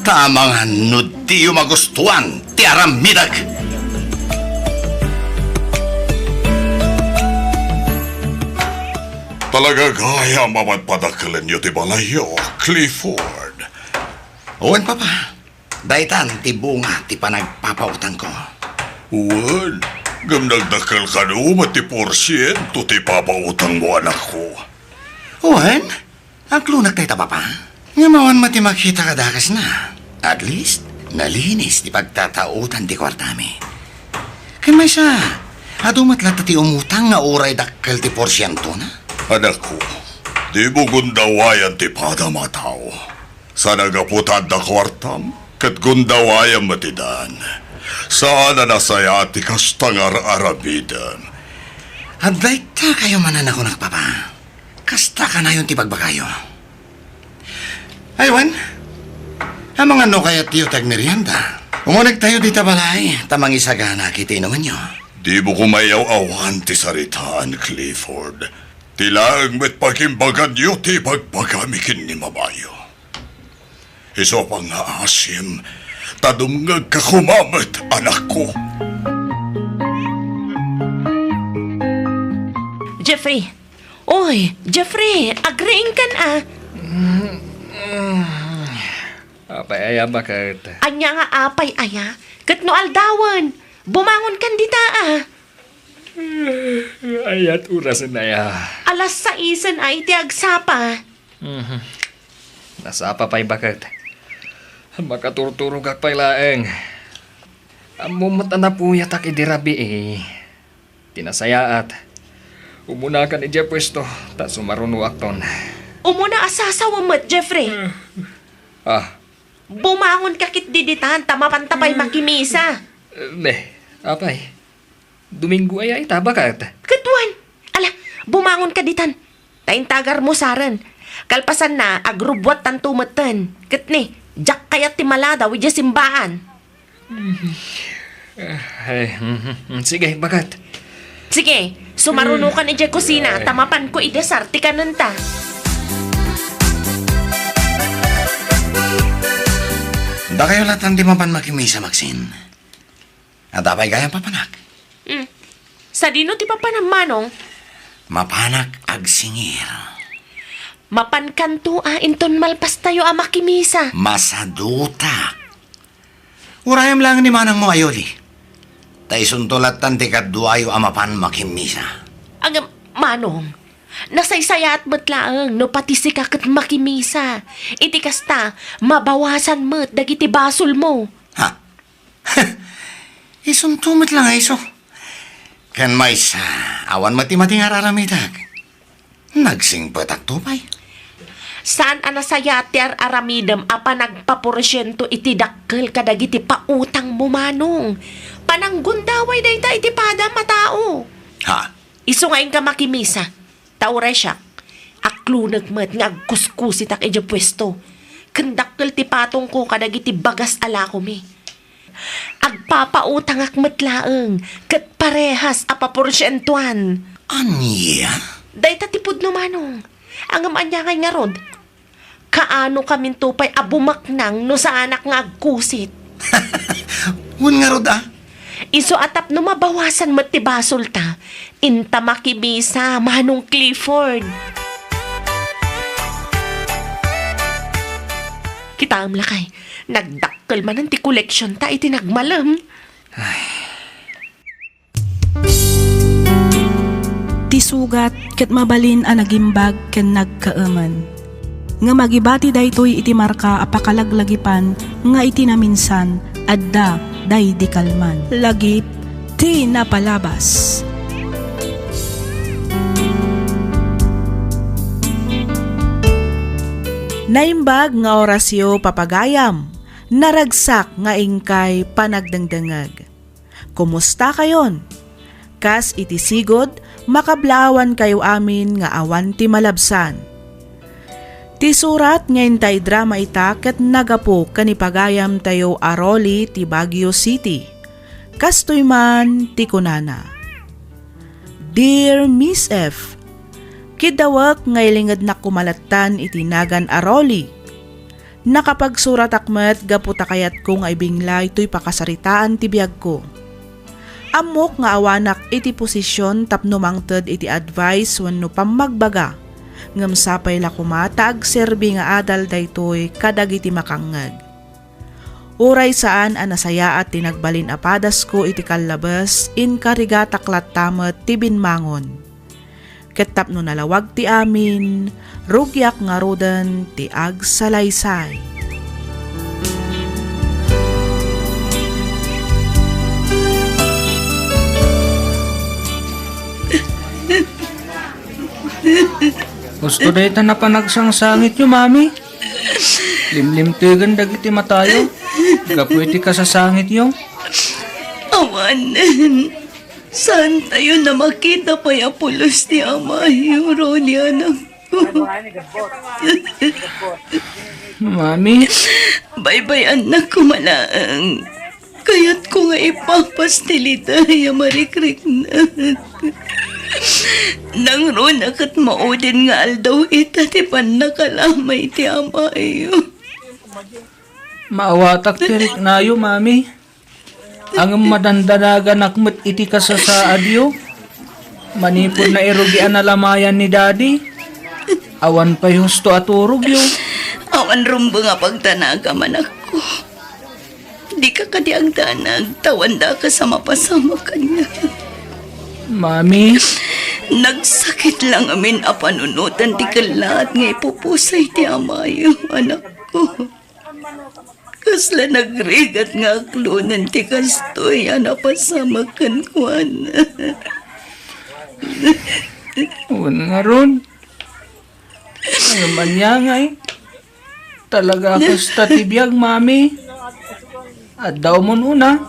ta amangan no diyo magustuan ti aramidek. Talaga gayam a madpadakelenyo ti balayyo, Clifford. Wen, Papa. Daytan ti bunga ti panagpapautangko. Wen, ngem nagdakkel kano met ti porsiento ti ipapautangmo, anakko. Wen, aglunak dayta, Papa. Ngem awan met ti makita kadakesna. At least, nalinis ti pagtatautan ti kuartami. Ken maysa, adu met latta ti umutang nga uray dakkel ti porsientona? Anakko, dimo gundawayan ti padam a tao. Saan a gapu ta adda kuartam, ket gundawayam met ti daan. Saan a nasayaat ti kasta nga ar-aramidem. Adda ita kayo manen a kunak, Papa. Kasta kanayon ti bagbagayo. Ay, wen, amangan no kayatyo ti agmerienda. Umunegtayo dita balay, ta mangisagana kiti inumenyo. Dimo koma iyaw-awan ti saritaan, Clifford. Ti laeng met pagimbaganyo ti ibagbagami ken ni mamayo. Isu a pangngaasim, ta dumngegka koma met, anakko. Jeffrey. Oy, Jeffrey, agriingkan a. Apay aya, baket? Ania nga apay aya? Ket no aldawen, bumangonkan dita a. Ayat orasen aya? Alas saisen a iti agsapa. Mhm. Nasapa pay, baket. Makaturturogak pay laeng. Ammom met a napuyatak idi rabii. Ti nasayaat, umunakan idiay puesto, ta sumarunoakton. Umuna a sasawem met, Jeffrey. Ah. Bumangonka ketdi ditan, ta mapanta pay makimisa. Ne, apay. Domingo aya ita, baket? Ket wen. Ala, bumangonka ditan. Ta intagarmo saren. Kalpasanna, agrubbuattanto metten. Ket ni, diak kayat ti maladaw idiay simbaan. Ay, mhm. Sige, baket. Sige, sumarunokan idiay kusina, ta mapanko idesar ti kanenta. Dakayo latta ti mapan makimisa, Maxine. Adda pay gayam papanak? Mm. Sadino ti papanam, Manong? Mapanak agsingir. Mapankanto a inton malpastayo a makimisa. Masadutak. Urayem laeng ni manangmo a Yoli. Ta isunto lattan ti kaduayo a mapan makimisa. Agam, Manong, nasaysayaat met laeng no pati sika ket makimisa. Iti kasta, mabawasan met dagiti basolmo. Ha? Isunto met la nga isu. Ken maysa, awan met ti mati nga ar-aramidek. Nagsingpetakto pay. Saan a nasayaat ti ar-aramidem a panagpaporsiento iti dakkel kadagiti pautangmo, Manong. Pananggundaway dayta iti padam a tao. Ha? Isu nga inka makimisa. Ta uray siak, aklonek met nga agkuskusitak idiay puesto. Ken dakkel ti patongko kadagiti bagas a lakomi. Agpapautangak met laeng, ket parehas a paporsientoan. Ania? Dayta ti pudno, Manong. Ngem ania ngay ngarud? Kaano kaminto pay a bumaknang no saanak nga agkusit? Wen ngarud a? Isu a tapno mabawasan met ti basolta, inta makimisa, Manong Clifford. Kitaem lakay, nagdakkel manen ti koleksionta iti nagmalem. Ay. Ti sugat ket mabalin a nagimbag ken nagkaemen. Ngem agibati daytoy iti marka a pakalaglagipan nga iti naminsan, adda daydi kalman. Lagip ti napalabas. Naimbag nga orasyo, papagayam. Naragsak nga inkay panagdengdengeg. Kumusta kayon? Kas iti sigud, makablaawan kayo amin nga awan ti malabsan. Ti surat nga intay drama ita ket nagapu ken ni pagayam tayo a Rolly ti Baguio City. Kastoy man ti kunana, "Dear Miss F, kiddawek nga ilingednak koma lattan iti nagan a Rolly. Nakapagsuratak met gapu ta kayatko nga ibinglay toy pakasaritaan ti biagko. Ammok nga awanak iti posisyon tapno mangted iti advice wenno pammagbaga, ngem sapay la koma ta agserbi nga adal daytoy kadagiti makangngeg. Uray saan a nasayaat ti nagbalin a padasko iti kallabes, inkarigatak latta met ti binmangon. Ket tapno nalawag ti amin, rugiak ngaruden ti agsalaysay." Husto dayta a panagsangsangityo, Mami. Limlimtegen dagiti matayo gapu iti kasasangityo. Awanen. Saantayon a makita pay a pulos ti amayo, Rolly, anakko. Mami. Baybay-annak koma laeng. Kayatko nga ipapas ti liday a marikriknak. Nangruna ket maudin nga aldaw ita ti pannakalamay ti amayo. Maawatak ti riknayo, Mami. Ngem madandanaganak met iti kasasaadyo. Manipud nairugian a lamayan ni Daddy, awan pay husto a turogyo. Awan rumbeng a pagdanagam, anakko. Dika kadi agdanag, ta awan dakes a mapasamak kaniak. Mami. Nagsakit la ngamin a panunoten ti kellaat nga ipupusay ti amayo, anakko. Kasla nagrigat nga aklonen ti kastoy a napasamak kenkuana. Wen ngarud, ngem ania ngay? Talaga a kasta ti biag, Mami. Adda umunu-una.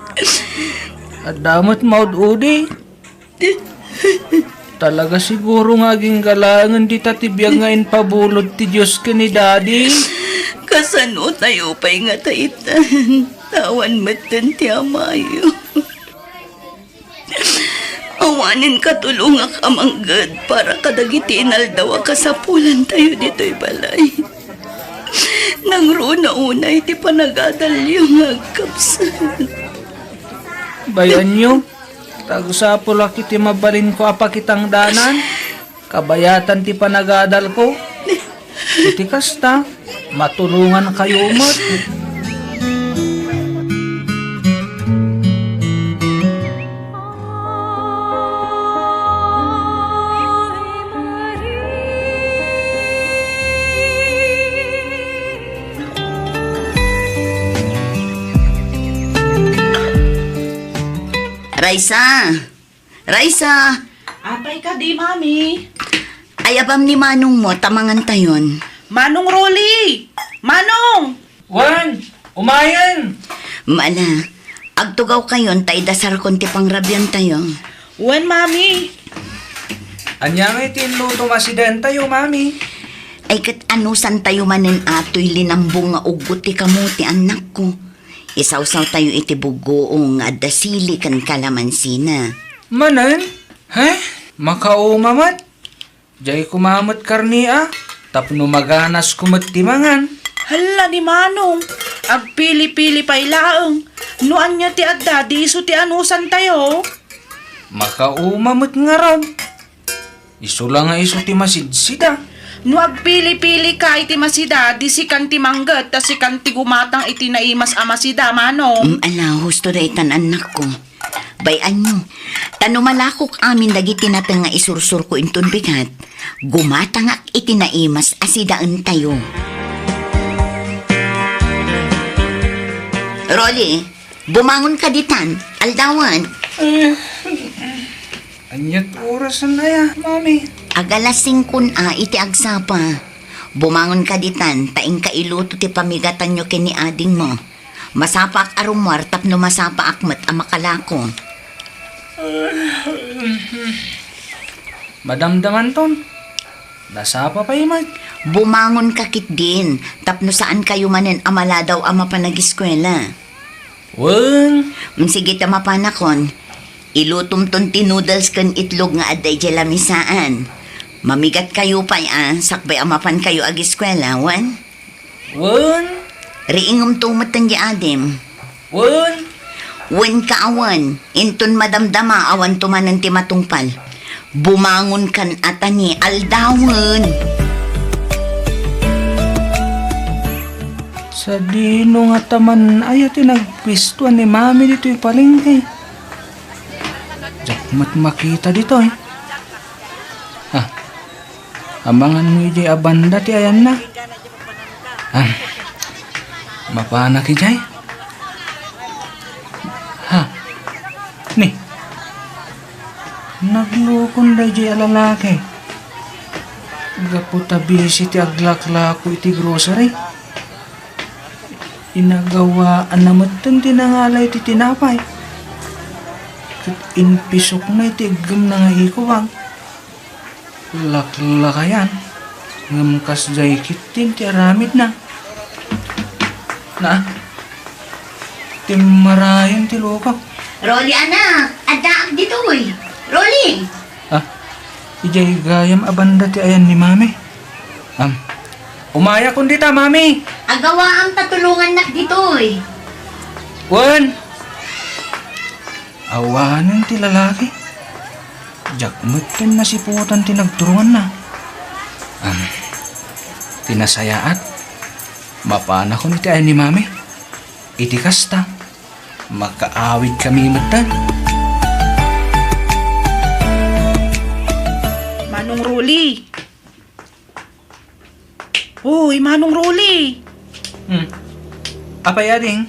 Adda met maud-udi. Talaga siguro nga agingga laengen dita ti biag nga impabulod ti Dios ken ni Daddy. Kasano tayo pay nga taitan? Awan metten ti amayo. Awanen katulongak a mangged para kadagiti inaldaw a kasapulan tayo ditoy balay. Nangruna unay ti panagadalyo nga agkabsat. Bay-anyo, ta agsapulak iti mabalinko a pakitangdanan, kabayatan ti panagadalko. Iti kasta, matulongankayo met. Raisa! Raisa! Apay kadi, Mami? Ayabam ni Manong mo, ta mangantayon. Manong Rolly! Manong! Wen, umayen! Mala, agtugawkayon ta idasarkon ti pangrabiantayo. Wen, Mami. Ania ngay ti inluto nga asidantayo, Mami? Ay, ket anusantayo manen atoy linambong nga uggo ti kamote, annakko. Isawsawtayo iti buggoong nga adda sili ken kalamansina. Manen? He? Makauma met? Diay koma met karne a, tapno maganasko met ti mangan. Hala ni Manong, agpili-pili pay laeng. No ania ti adda, di isu ti anusantayo. Makauma met ngarud. Isu la nga isu ti masidsida. No agpili-pilika iti masida, di sikan ti mangget, ta sikan ti gumatang iti naimas a masida, Manong. Mm, ala, husto daytan, annakko. Bay-anyo, ta no malakok amin dagiti nateng nga isursurko inton bigat, gumatangak iti naimas a sidaentayo. Rolly, bumangonka ditan, aldawen. Eh, ania ti orasen aya, Mami? Agalas singkon a iti agsapa. Bumangonka ditan, ta inka iluto ti pamigatanyo ken ni adingmo. Masapaak a rummuar tapno masapaak met a makalako. Madamdamanton, nasapa pay met. Bumangonka ketdin, tapno saankayo manen a maladaw a mapan agiskuela. Wen. Mm, sige ta mapanakon. Ilutomton ti noodles ken itlog nga adda idiay lamisaan. Mamigatkayo pay a sakbay a mapankayo agiskuela, wen? Wen. Riingemto metten diay adim. Wen. Wen ka awan, inton madamdama awanto manen ti matungpal. Bumangonkan a ta ni aldawen. Sadino ngata man aya ti nagpistoan ni Mami ditoy palengke? Diak met makita ditoy. Ah, amangan mo idiay a banda ti ayanna. Ah, mapanak idiay? Ha? Ni? Naglukon daydiay a lalaki. Gapu ta busy ti aglaklako iti grocery. Inagawaanna metten ti nangala iti tinapay. Ket impisokna iti iggemna nga ikubag. Laklakayan, ngem kasdiay ketdin ti aramidna. Na, timmarayen ti lukok. Rolly, anak, addaak ditoy. Rolly! Ah, idiay gayam a banda ti ayan ni Mami. Am, umayakon dita, Mami. Agawaam ta tulongannak ditoy. Wen. Awanen ti lalaki. Diak metten nasiputan ti nagturonganna. Am, ti nasayaat, mapanakon iti ayan ni Mami. Iti kasta, makaawidkami metten. Manong Rolly. Hoy, Manong Rolly. Hmm. Apay, ading?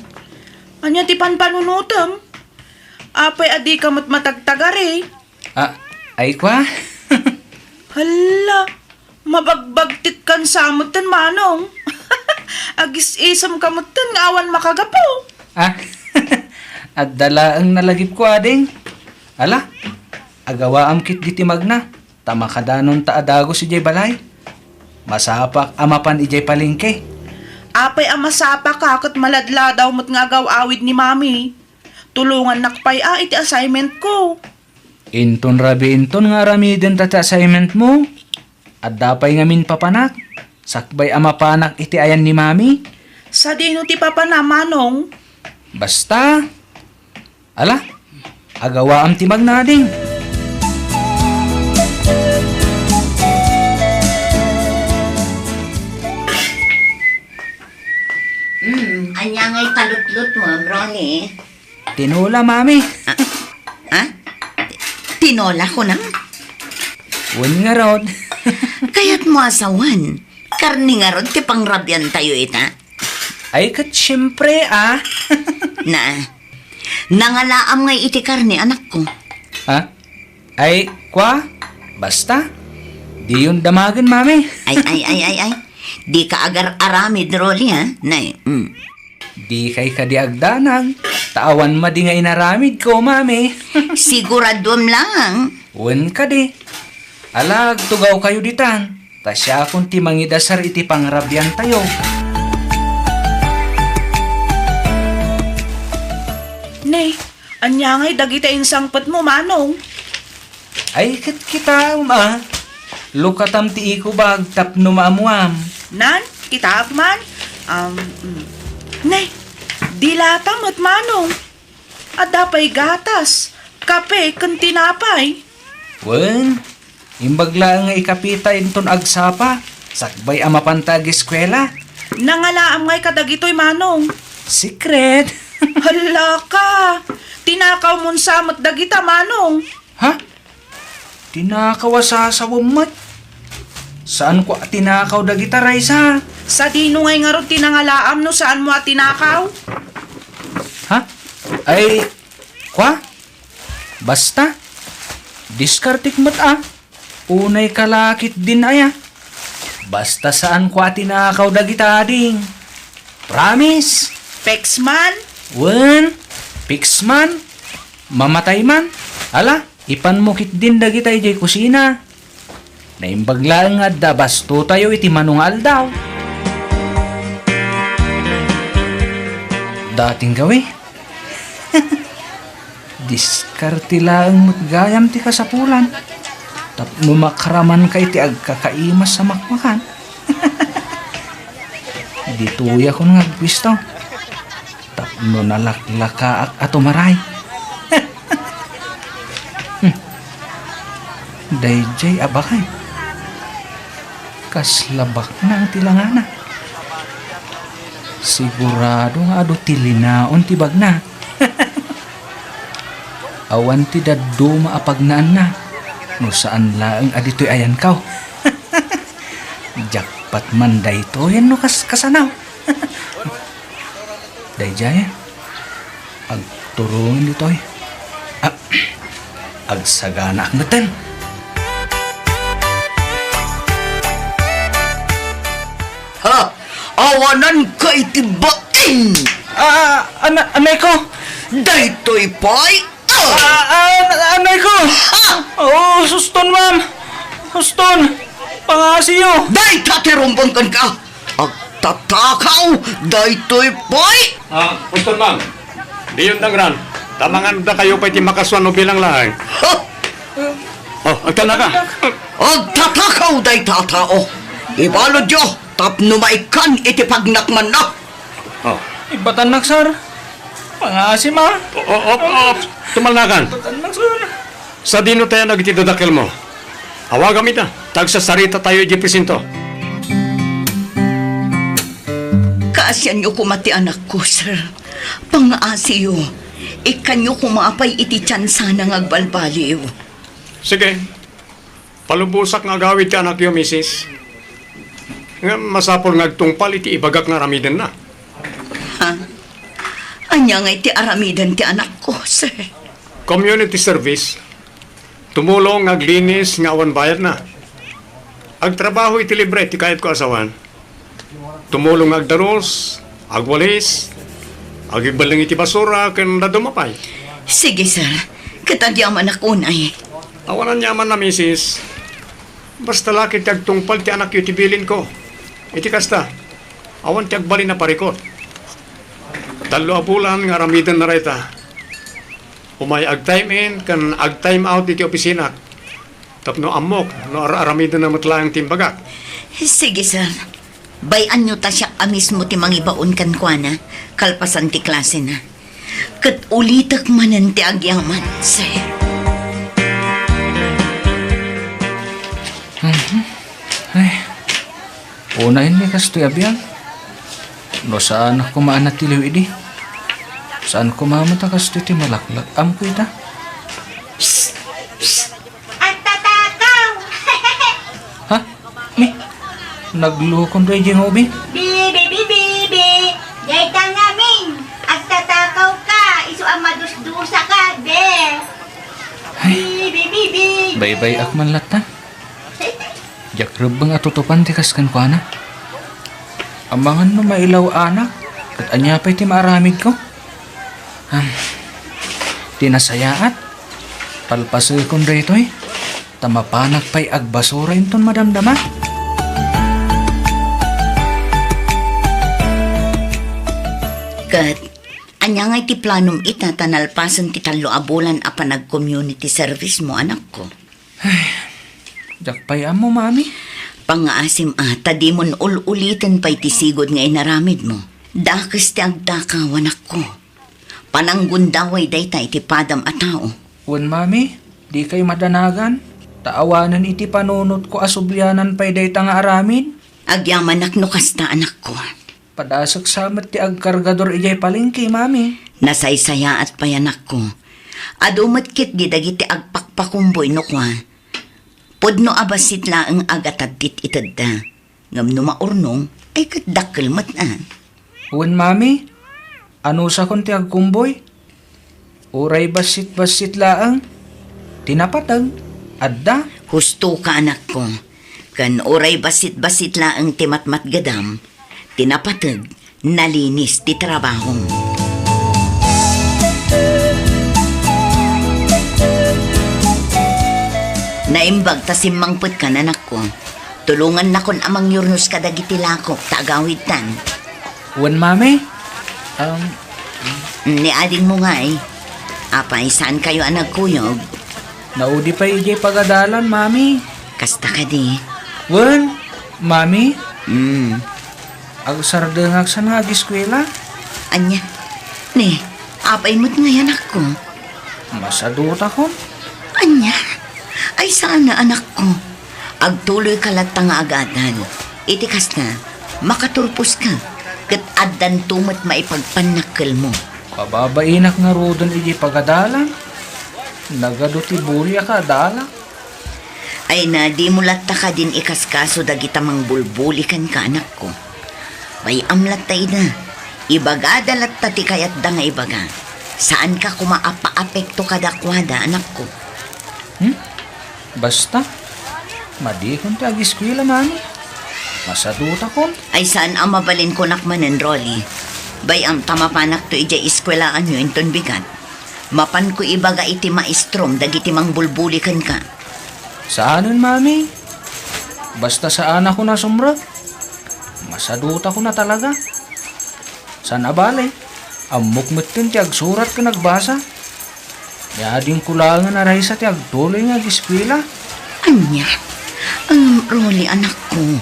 Ania ti panpanunotem? Apay a dika met matagtagari? Ah, ay kwa? Hala, mabagbagtikkan sa metten, Manong. Agis-isemka metten nga awan makagapu. Ah, adda laeng nalagipko, ading. Ala, agawaam ketdi ti magna. Ta makadanonta a dagus idiay balay. Masapak a mapan idiay palengke. Apay a masapaka ket maladladaw met nga agaw-awid ni Mami. Tulongannak pay a iti assignment ko. Inton rabiinton nga aramidenta ti assignment mo, adda pay ngamin papanak, sakbay a mapanak iti ayan ni Mami. Sadino ti papana, Manong? Basta, ala, agawaam ti magna, ading. Ma'am Ronnie. Tinola, Mami. Ah, ah? Tinola, kunam? Wen ngarud. Kayatmo a sawen, karne ngarud ti pangrabiantayo ita? Ay, ket siempre, ah. Na, nangalaam ngay iti karne, anakko. Ha? Ay, kua? Basta, diyon damagen, Mami. Ay, ay, ay, ay, ay. Dika agar-aramid, Rolly, ha? Nay, mm. Dikay kadi agdanag, ta awan madi nga inaramidko, Mami. Siguraduem lang. Wen kadi. Ala, agtugawkayo ditan, ta siakon ti mangidasar iti pangrabiantayo. Ne, ania ngay dagiti insangpetmo, Manong? Ay, ket kitaem, a. Lukatam ti ikubag tapno maammuam. Nan, kitaak man. Um, mm. Ne, dilata met, Manong. Adda pay gatas, kape, ken tinapay. Wen, imbag laeng nga ikapita inton agsapa, sakbay a mapanta ageskuela. Nangalaam ngay kadagitoy, Manong? Secret. Hala ka! Tinakawmon sa met dagita, Manong. Ha? Tinakaw a sasawem met? Saanko a tinakaw dagita, Raisa. Sadino ngay ngarud ti nangalaam no saanmo a tinakaw? Ha? Ay, kua? Basta, diskartek met a. Unay kalakit din aya. Basta saanko a tinakaw dagita, ading. Promise. Peksman? Wen, peksman. Mamatay man. Ala, ipanmo ketdin dagita idiay kusina. Naimbag laeng nga adda bastotayo iti mano nga aldaw. Dating gawi. Diskarte laeng met gayam ti kasapulan tapno makramanka iti agkakaimas a makmakan. Ditoyakon nga agpuesto tapno nalaklakaak a tumaray. Hmm. Daydiay a baket. Kasla baknang ti langana. Sigurado nga adu ti linaon ti bagna. Awan ti dadduma a pagnaanna no saan laeng a ditoy ayankaw. Jackpot man daytoyen no kas-, kasano. Daydiay, agturong ditoy. Ah, agsaganaak metten. Ha? Awananka iti bain! Ah, ana-, anay ko! Daytoy pay Ah! Ah, ah, anay ko! Ah! Oh, suston, ma'am! Suston! Pangasiyo! Dayta ti rumbeng kenka! Agtatakaw daytoy pay! Ah, suston, ma'am. Diyon dangran. Ta mangandakayo pay ti makasuan no bilang laeng. Ha? Oh, agtannaka. Agtatakaw dayta a tao. Ibaludyo tapno maikkan iti pagnakmanna. Oh. Ibatannak, sir. Pangasim, ah. O, o, o, o, tumalnakan. Ibatannak, sir. Sadino tayan dagiti dadakkelmo? Awagam ita, ta agsasaritatayo idiay presinto. Kaasianyo koma ti anakko, sir. Pangaasiyo, ikkanyo koma pay iti tiansana nga agbalbaliw. Sige. Palubosak nga agawid ti anakyo, misis. Ngem masapul nga agtungpal iti ibagak nga aramidenna. Ha? Ania ngay ti aramiden ti anakko, sir? Community service. Tumulong nga aglinis nga awan bayadna. Agtrabaho iti libre ti kayatko a sawen. Tumulong nga agdaros, agwalis, agibelleng iti basura, ken dadduma pay. Sige, sir. Ket agyamanak unay. Awan aniamanna, misis. Basta la ket ti agtungpal ti anakyo ti bilinko. Iti kasta, awan ti agbalin a parikut. Tallo a bulan nga aramidenna dayta. Umay ag-time in ken ag-time out iti opisinak. Tapno ammok no ar-aramidenna met laeng ti imbagak. Sige, sir. Bay-anyo ta siak a mismo ti mangibaon kenkuana, kalpasan ti klasena. Ket ulitek manen ti agyaman, sir. Mhm. Ay, unayen ni kastoy a biag. No saan a kumaana ti liw idi. Saan koma met a kastoy ti malaklak? Amko ita. Psst! Psst! Agtatakaw! Ha? Mi? Naglukon da idiay nga ubi? Bibi, bibi, bibi! Dayta ngamin! Agtatakaw ka! Isu a madusdusa ka, be! Ay. Bibi, bibi, bibi! Baybay-ak man latta. Diak rebbeng a tutupan ti kas kenkuana. Amangan no mailaw-anak, ket ania pay ti maaramidko? Am, ti nasayaat, palpasekon daytoy, ta mapanak pay agbasura inton madamdama. Ket, ania ngay ti planom ita ta nalpasen ti tallo a bulan a panag-community service mo, anakko? Ay, diak pay ammo, Mami. Pangngaasim a, ta dimon ul-uliten pay ti sigud nga inaramidmo. Dakes ti agtakaw, anakko. Pananggundaway dayta iti padam a tao. Wen, Mami, dikay madanagan, ta awanen iti panunotko a sublianan pay dayta nga aramid. Agyamanak no kasta, anakko. Padasek sa met ti agkargador idiay palengke, Mami. Nasaysayaat pay, anakko. Adu met ketdi dagiti agpakpakumboy no kua, pudno a bassit laeng a gatad ti itedda. Ngem no maurnong, ay ket dakkel met a. Wen, Mami, anusakon ti agkumboy? Uray bassit-bassit laeng ti napateg, adda. Husto ka, anakko. Ken uray bassit-bassit laeng ti matmatgedam, ti napateg, nalinis ti trabahom. Naimbag ta simmangpetkan, anakko. Tulongannakon a mangyurnos kadagiti lakok ta agawidtan. Wen, Mami? Um, Ni adingmo ngay, apay, saankayo a nagkuyog? Naudi pay idiay pagadalan, Mami. Kasta kadi? Wen, Mami? Mm. Agsardengak sa nga agiskwela. Ania? Ni, apay met ngay, anakko? Masadutakon. Ania? Ay, saan a, anakko. Agtuloyka latta nga agadal. Iti kasta, makaturposka, ket addanto met maipagpannakkelmo. Pababainak ngaruden iti pagadalan. Nagadu ti buli a kaadalak. Ay na, dimo latta kadin ikaskaso dagita mangbulbuli kenka, anakko. Bay-am latta ida. Ibagada latta ti kayatda nga ibaga. Saanka koma a paapekto kadakuada, anakko. Hmm? Basta, madikon ti agiskwela, Mami. Masadutakon. Ay, saan a mabalin kunak manen, Rolly. Bay-am ta mapanakto idiay eskwelaanyo inton bigat. Mapanko ibaga iti maestrom dagiti mangbulbuli kenka. Saanen, Mami. Basta saanakon a sumrek, masadutakon a talaga. Saan a bale, ammok metten ti agsurat ken agbasa. Ni adingko laengen a Raisa ti agtuloy nga agiskwela. Ania? Ngem, Rolly, anakko.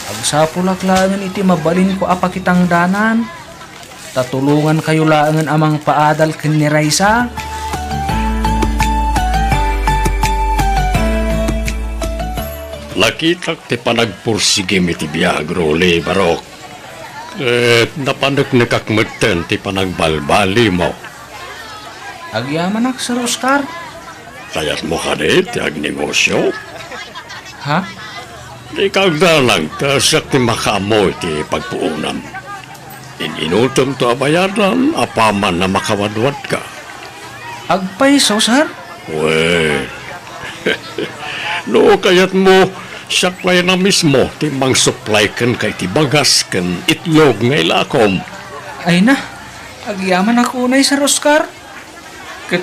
Agsapulak laengen iti mabalinko a pakitangdanan. Ta tulongankayo laengen a mangpaadal ken ni Raisa. Nakitak ti panagpursigim iti biag, Rolly, Barok. Ket napaneknekak metten ti panagbalbalimo. Agyamanak, Sir Oscar. Kayatmo kadi ti agnegosio? Ha? Dika agdanag ta siak ti makaammo iti pagpuonam. In-inutemto a bayadan apaman a makawadwadka. Agpayso, sir? Wen. No kayatmo, siak pay a mismo ti mangsupply kenka iti bagas ken itlog nga ilakom. Ay na, agyamanak unay, Sir Oscar. Ket